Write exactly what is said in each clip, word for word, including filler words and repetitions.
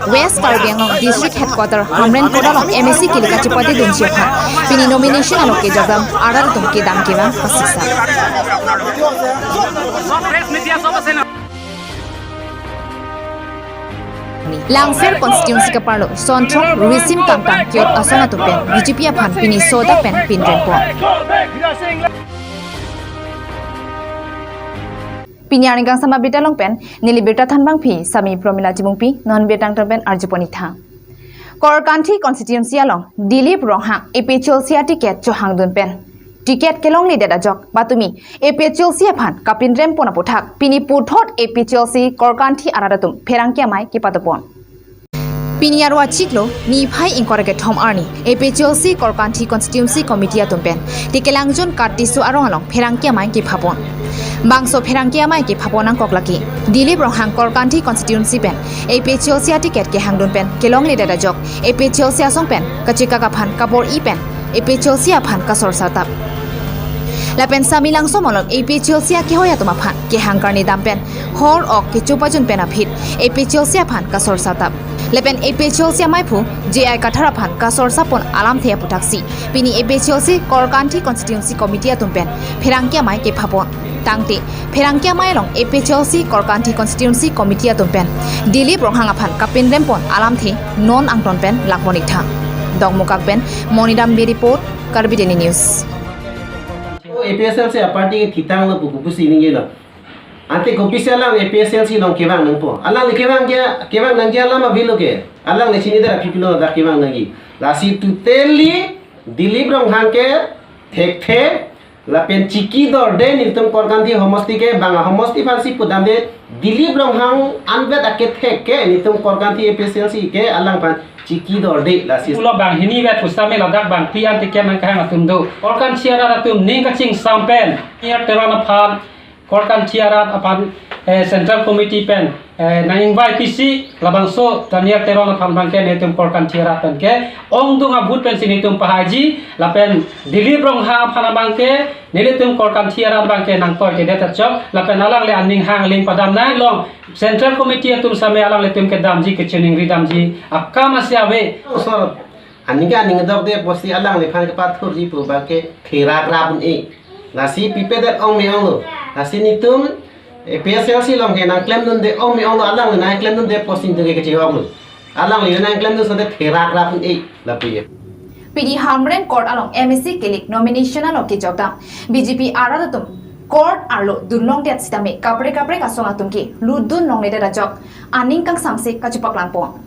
West Karbi Anglong District Headquarter Hamren Court along M A C kilik kachepate dunji aphan pini nomination along kejokdam arat atum kedam kevang pasiksa. Langpher constituency kaparlo Sonthong Risim Tangtang Kiot asong atum pen B J P aphan pini sodak pen pinrengpo. Pini arni kangsam abirta along pen neli birta thanbangpi Sami Promila Timungpi, non birta angton pen arjupon-ik tha. Korkanthi constituency along Dilip Ronghang A P H L C aticket chohangdun pen ticket kelongledet ajok patumi A P H L C aphan kapinrempon aputhak pini puthot A P H L C Korkanthi arat atum pherangke amei kepatupon. Pini arni achiklo niphai ingkoi ra kethom arni A P H L C Korkanthi Constituency Committee atum pen Tekelangjun Kat Tisso arong along pherangke amei kephapon. Bangso pherangke amei kephapon angkok lake Dilip Ronghang Korkanthi Constituency pen A P H L C aticket kehangdun pen kelongledet ajok A P H L C asong pen kachekak aphan kabor-i pen A P H L C aphan kasor sartap. Lapen Sami Langso Molom A P H L C akehoi atum aphan kehang karni dam pen hor ok kecho pajun pen aphi A P H L C aphan kasor sartap. Lapen A P H L C amaiphu J I Kathar aphan kasor sartapon alamthe aputhaksi pini A P H L C Korkanthi Constituency Committee atum pen pherangke amei kephapon. Tangte pherangke amei along A P H L C Korkanthi Constituency Committee atum pen Dilip Ronghang aphan kapinrempon alamthe non angton pen langpon-ik tha. Dongmukak pen Moni Dambi report, Karbi Daily News. O A P H L C aparty kethitang lo pu kopusi ningje lo. Ante kopisi alang A P H L C along kevang nangpo. Alang le kevang ke, kevang nangji alam avelo ke. Alang le chinidet aphi pilo dak kevang nangji. Lasi totally Dilip Ronghang ke thekthe lapen chiki dorde nelitum Korkanthi homosti ke bang ahomosti aphansi pudamde Dilip Ronghang anvet akethek ke nelitum Korkanthi A P H L C ke alangphan chiki dorde lasi. Pulo banghini vet pusitame ladak bangphli an ticket nangkehang atum do. Korkanthi arat atum ning kachingsam pen Daniel Teron aphan Korkanthi arat aphan, eh, Central Committee pen, eh, nang-ingvai pisi labangso Daniel Teron aphan abangke nelitum Korkanthi arat pen ke ongdung abut pensi nelitum pahaiji lapen Dilip Ronghang aphan abangke nelitum Korkanthi arat abangke nangtoi kedet achok lapen alangle aning hang aling padam nang long Central Committee atum same alanglitum kedamji kachiningri damji akam asi ave. Osor aning ke aning dokde pusi alangliphan kepathurji pu abangke therak rap un-e. Lasi pipedet ong me-ong lo. Lasi nelitum A P H L C along ke nangklemdunde ong me-ong lo, alangli nangklemdunde pusi nelitum ke kachihok lo. Alangli nangklemdun sonte therak rap un-e lapu ye. Pini Hamren Court along M A C kilik nomination along kejokdam B J P arat atum court arlo dunlongdet sitame kaprek kaprek asong atum ke lutdun longledet ajok aning kangsamse kachepaklangpon.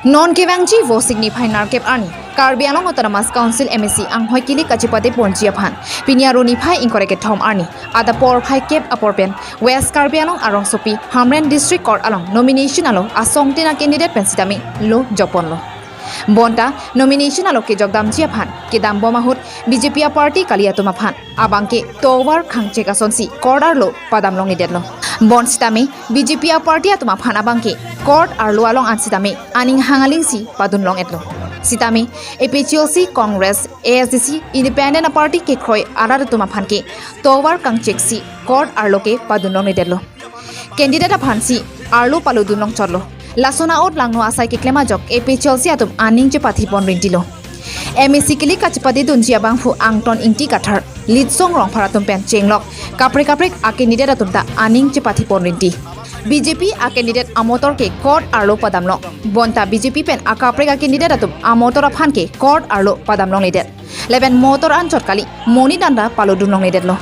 Non kevangji Vosik niphai nerkep arni Karbi Anglong Autonomous Council M A C anghoi kilik kachepateponji aphan pini arni niphai ingkoi ra kethom arni adap porphai kep apor pen West Karbi Anglong arongsopi Hamren District Court along nomination along asong tin a-candidate pen sitame lo jokponlo. Bonta nomination along kejokdamji aphan kedambom ahut B J P aparty kali atum aphan abangke tovar khangchek asonsi court arlo padam longledetlo. Bonsitame B J P aparty atum aphan abangke court arlo along an sitame aning hang alingsi padun long-etlo. Sitame A P H L C, Congress, A S D C, Independent aparty kekroi arat atum aphan ke tovar khangcheksi court arlo ke padun longledetlo. Candidate aphansi arlo palutdun longchotlo. Lason a-ot langno asai keklem ajok A P H L C atum aning chepathipon rintilo. M A C kilik kachepatedunji abangphu Angton Ingti Kathar, Litsong Rongphar atum pen chenglok kaprek kaprek a-candidate atum ta aning chepathipon rinti. B J P a-candidate amotor ke court arlo padamlo. Bonta B J P pen akaprek a-candidate atum amotor aphan ke court arlo padam longledet. Lapen motor anchot kali monit an ta palutdun longledetlo.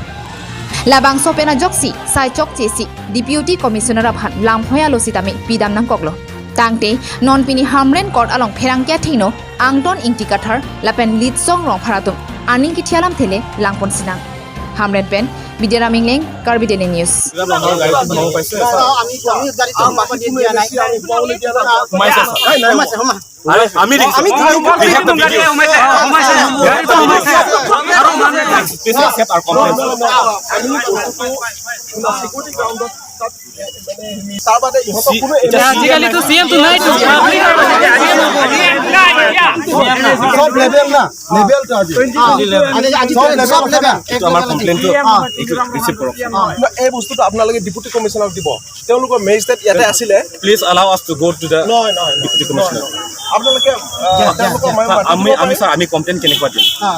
Labangso pen ajoksi sai chokchesi Deputy Commissioner aphan lamphoi alo sitame pidam nangkoklo. Tangte non pini Hamren Court along pherangke athengno Angton Ingti Kathar lapen Litsong Rongphar atum aning kethi alamthe le langpon sinang. Hamren pen Bidya Ram Ingleng, Karbi Daily News. সোমাইছে, সোমাইছে। আৰে, আমি দেখিছো। আমি দেখিছো। We have the videos। সোমাইছে, সোমাইছে। আৰু সোমাইছে। Please accept our complaint। তাৰ বাদে ইহঁতক কোনো এতিয়া আজিকালিতো চি এম টো নাইতো, পাব্লিক আৰু চব লেভেল না, লেভেলটো আজি। আজি, আজি চব লেভেল, চব লেভেল। এইটো আমাৰ কমপ্লেইনটো অ। এইটো ৰিচিভ কৰক। অ। এই বস্তুটো আপোনালোকে ডেপুটি কমিছনাৰক দিব। তেওঁলোকৰ মেজিষ্ট্ৰেট ইয়াতে আছিলে। Please allow us to go to the নহয়, নহয়, নহয়। Deputy commissioner. আপোনালোকে, আহ, তেওঁলোকৰ মানে মাতি আমি, দিব আমি, পাৰিব। ছাৰ, আমি কমপ্লেইন কেনেকুৱা দিম? অ।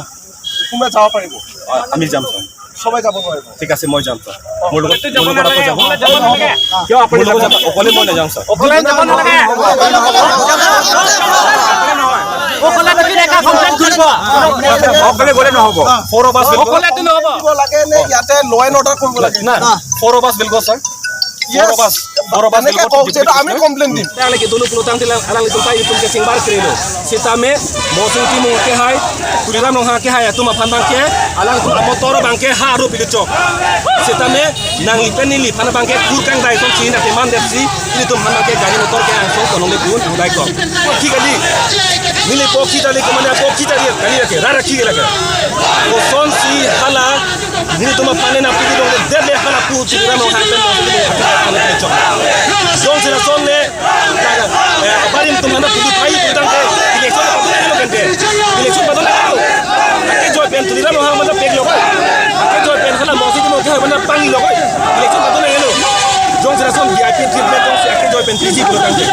কোনোবা যাব পাৰিব? অ, আমি যাম, ছাৰ। সবে যাব নোৱাৰিব। ঠিক আছে, মই যাম, ছাৰ। মোৰ লগত, মোৰ লগত আকৌ যাব। অকলে যাব নালাগে। কিয় আপুনি মোৰ লগত যাব? যাব? অকলে মই নাযাওঁ, ছাৰ। অকলে যাব নালাগে। অকলে গ'লে নহ'ব। Four of us will go. অকলেতো নহ'ব। দিব লাগে নে ইয়াতে law and order কৰিব লাগে? না, four of us will go, sir. Yes। Four of us, four of us will এনেকে go to কওক, যিহেতু আমি কমপ্লেইন দিম। Alanglitum pulo tangte alanglitum ta itum ke chingbar krelo. Sitame Mosing Timung ke hai, Tuliram Ronghang ke hai atum aphan abangke, alangtum amotor abangke ha aru pilichok. Sitame nangli pen neli aphan abangke kur kangdai song si na teman depsi, ilitum aphan abangke gari motor ke angsong tonong le pun udai kok. Pokhi kali. Neli pokhi kali kemane pokhi kali kali lake, rara khi lake. Kosonsi hala, nelitum aphan nangpidun dele hala pu Tuliram Ronghang pen Mosing Timung aphan pilichok. Jongsi lason le, eh, abarim atum aphan pidun pai pu tangte, election padun lo kante. Election padun lo. Akejoi pen Tuliram Ronghang mane pek lo. Akejoi pen hala Mosing Timung ke mane pang lo. Election padun lo. Jongsi lason V I P treatment jongsi akejoi pen piji pulo tangte.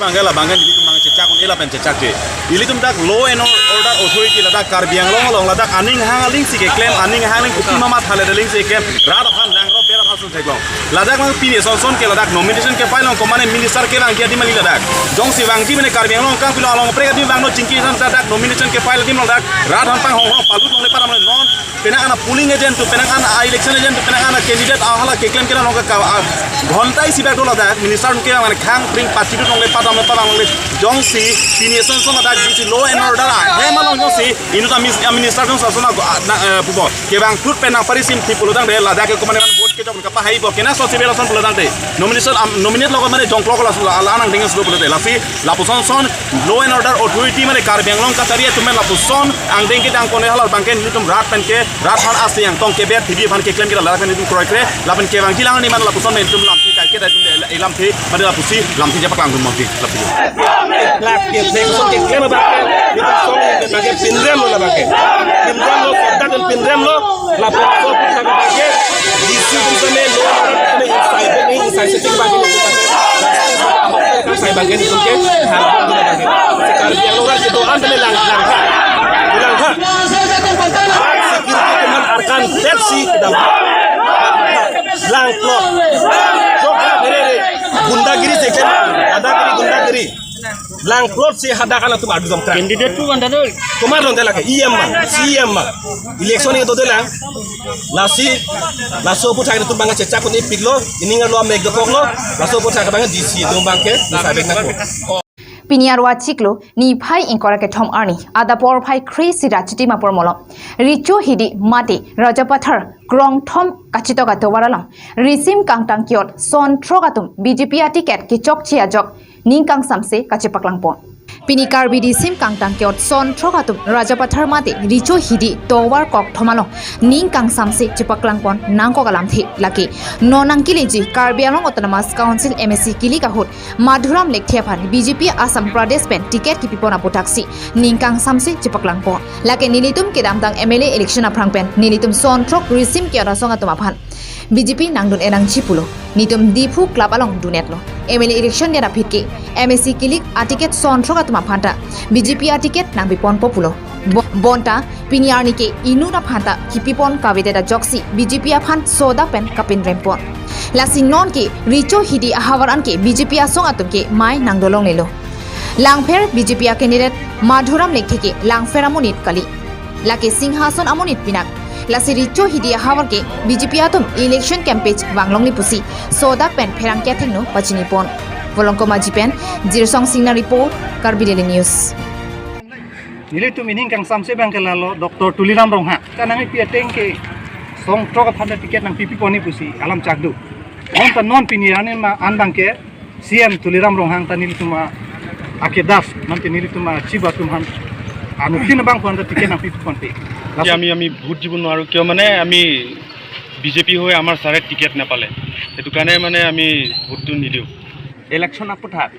Bangke la bangke nelitum bang chechak un ela pen chechak ke. Ilitum dak law and order authority ladak Karbi Anglong along ladak aning hang aling si keklem aning hang aling kopi mama thale aling si keklem rat aphan nang ro pera phasun theklong. Ladak lang pini son son ke ladak nomination ke file long komane minister ke bang dia di mali ladak. Jongsi bang di mane Karbi Anglong kang pilo along pre di bang no chingki san ladak nomination ke file di ladak rat han pang hong hong palut long le para mane non penang ana polling agent atum, penang ana election agent atum, penang ana candidate ahala keklem kena nongka ka, ah, ghonta isi bak do ladak, minister atum ke mane khang pring pachidun longle padam le padam longle, jongsi, pini son son ladak, jongsi law and order ahem along jongsi, inut ami, ah, minister jongsi son ago, ah, na, eh, pubo, kevang plut pen nangparisim thi pulo tangte, ladak ke komane mane vote kejok kapahai bo, kena so civil son pulo tangte, nomination, am, nominate lo komane jongklok laso, ala nangding si pulo tangte, lasi, lapuson son, law and order authority mane Karbi Anglong kachari atum mane lapuson angdeng kedang kone halal bangke nelitum rat pen ke rat han ase yang tong kebet thibi aphan keklem kira ladak nelitum kroikre lapen kevang jilang ni mane lapuson nelitum lamthe kaiketa atum le ilamthe mane lapusi lamthe japa klang tum mangke lapusi. Lak ke thek son keklem bangke nelitum son bangke pinrem lo bangke pinrem lo kodak pinrem lo. Lapen so puthak abangke, D C atum seme lo, seme inside, seme inside setting abangke, inside abangke, itum ke, hal abangke, abangke. Sekarang yang luar itu, anda lang, lang, lang, ha. Security teman arkan, Pepsi, kedam. Lang, plot. Jok, bere, bere. Gundagiri section, ada giri, gundagiri. Lang plot si hadak alanglitum adu dam krak. Candidate pu anda doi. Komar long telake, E M ma, C E M ma. Election ni to telang. Lasi, laso puthak atum bangke chechak un ipiklo, ining arlo amek dokoklo, laso puthak bangke D C atum bangke, inside abangke nangpo. Pini arwa chiklo, niphai ingkoi ra kethom arni, adap porphai kre-isi ra chitim apor malom. Richo Hidi mate, Rajapathar, krongthom kachitok atovar along. Risim kangtang kiot, son throk atum, B J P aticket kechokche ajok, ning kangsamse kachepaklangpon. Pini Karbi risim kangtang kiot son throk atum Rajapathar mate Richo Hidi tovar kokthom along ning kangsamse chepaklangpon nangkok alamthe lake. Non nangkeleji Karbi Anglong Autonomous Council M A C kilik ahut Madhuram Lekthe aphan B J P Assam Pradesh pen ticket kipipon aputhaksi ning kangsamse chepaklangpon. Lake nelitum kedamtang M L A election aphrang pen nelitum son throk risim kiot asong atum aphan B J P nangdun enangji pulo. Netum Diphu Club along dunetlo. M L A election dia aphi ke M A C kilik aticket son throk atum aphanta B J P aticket nangpiponpo pulo. Bo-, bonta pini arni ke inut aphanta kipipon kavedet ajoksi B J P aphan sodak pen kapinrempon. Lasi non ke Richo Hidi ahavar an ke B J P asong atum ke mai nangdolonglelo. Langpher B J P a candidate Madhuram Lekthe ke Langpher amonit kali. Lake Singhason amonit pinak. Lasi Richo Hidi ahavar ke B J P atum election campaign vanglongli pusi sodak pen pherangke athengno pachinipon. Volongkom Aji pen Jirsong Singnar report, Karbi Daily News. Nelitum ining kangsamse abangke lalo Doctor Tuliram Ronghang. Kanang ipi ateng ke son throk aphanta ticket nangpipiponji pusi alam chakdu. Bonta non pini arni ma an abangke C M Tuliram Ronghang ta nelitum a akedas, nangte nelitum a chief atum aphan anuttin abang aphan ta ticket nangpiponpe. Lasi আমি, আমি ভোট দিব নোৱাৰো, কিয় মানে আমি বিজেপি হৈ আমাৰ ছাৰে টিকেট নাপালে, সেইটো কাৰণে মানে আমি ভোটটো নিদিওঁ। Election aphuthak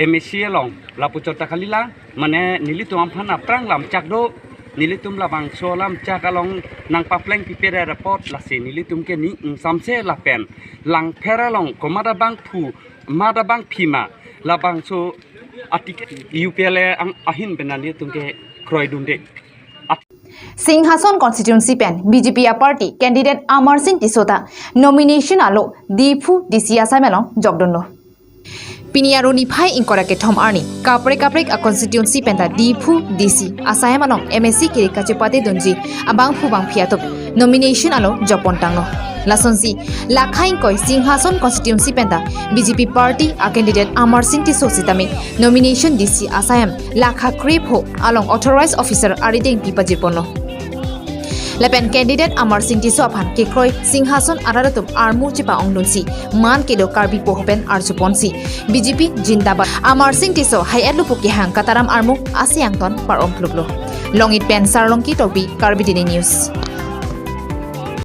M A C along lapu chot ta kalila, mane nelitum aphan aphrang lamchak do, nelitum labangso lamchak along nangpapleng pipe ra report lasi nelitum ke ning ingsamse lapen Langpher along komat abangphu, mat abangphi ma, labangso a-ticket U P L A ang ahin pen nelitum ke kroidunde. Singhason constituency pen B J P a-party candidate Amarsing Tisso ta nomination alo Diphu D C asaimen along jokdunlo. Pini Arni phai ingkoi ra kethom arni kaprek kaprek a-constituency pen ta Diphu D C asaimen along M A C kiri kachepate dunji abangphu bangphi atum nomination alo jokpon tanglo. Lasonsi lakha ingkoi Singhason constituency pen ta B J P party a-candidate Amarsing Tisso sitame nomination D C asaimen lakha krepho along authorized officer arideng pi pajirponlo. Lapen candidate Amarsing Tisso aphan kekroi Singhason arat atum armu chepa-ongdunsi man kedo Karbi poho pen arjuponsi B J P jindabad, Amarsing Tisso hai-et lupu kehang kataram armu ase angton par-om kluplo. Longit pen Sarlongki Tokbi, Karbi Daily News.